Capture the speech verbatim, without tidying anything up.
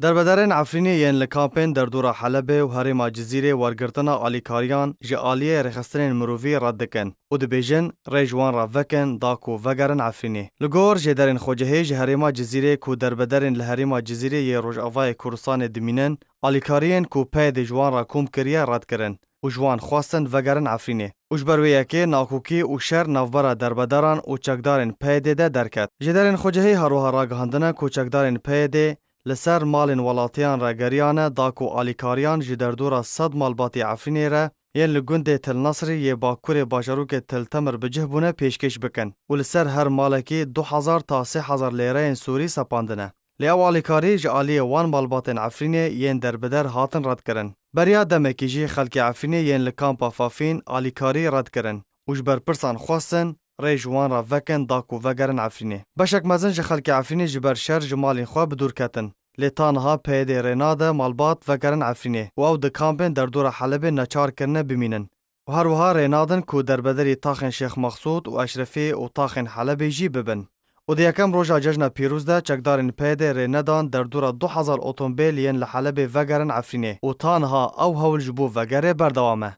Derbederên Efrînê yên li kampên derdora Helebê û herêma Cizîrê wergirtina alîkariyan ji aliyê rêxistinên mirovî red dikin û dibêjin, rê ji wan re vekin da ku vegerin Efrînê. Li gor jêderên xwecihî ji herêma Cizîrê ku derbederên li herêma Cizîrê yê Rojavayê Kurdistanê dimînin, alîkariyên ku PYDê ji wan re kom kiriye red kirin û ji wan xwestin vegerin Efrînê. Û ji ber wê yekê nakokî û şer navbera derbederan û çekdarên PYDê de derket. Jêderên xwecihî her wiha ragihandine ku çekdarên PYDê li ser malên welatiyan re geriyane da ku alîkariyan ji derdora sed malbatî Efrînê re yên li gundê Til Nesrî yê bakurê bajarokê Til Temir bi cih bûne pêşkêş bikin û li ser her malekî du hezar ta sê hezar lêreyên Sûrî sepandine. Lê ew alîkarî ji aliyê wan malbatên Efrînê yên derbeder hatin redkirin. Beriya demekî jî xelkê Efrînê yên li kampa Fafîn alîkarî red kirin û ji berpirsan xwestin rê ji wan re vekin da ku vegerin Efrînê. Beşek mezin ji xelkê Efrînê ji ber şer ji malên xwe bi dûr ketin. Lê ta niha PYDê rê nade malbat vegerin Efrînê û ew di kampên derdora Helebê neçar kirine bimînin. Û her wiha rê nadin ku derbederî taxên Şêx Mexsûd û Eşrefî û taxên Helebê jî bibin. Û di yekem roja Cejna Pîroz de çekdarên PYDê rê nedan derdora du hezar otomobîl yên li Helebê vegerin Efrînê û ta niha ew hewl ji bo vegerê berdewam e.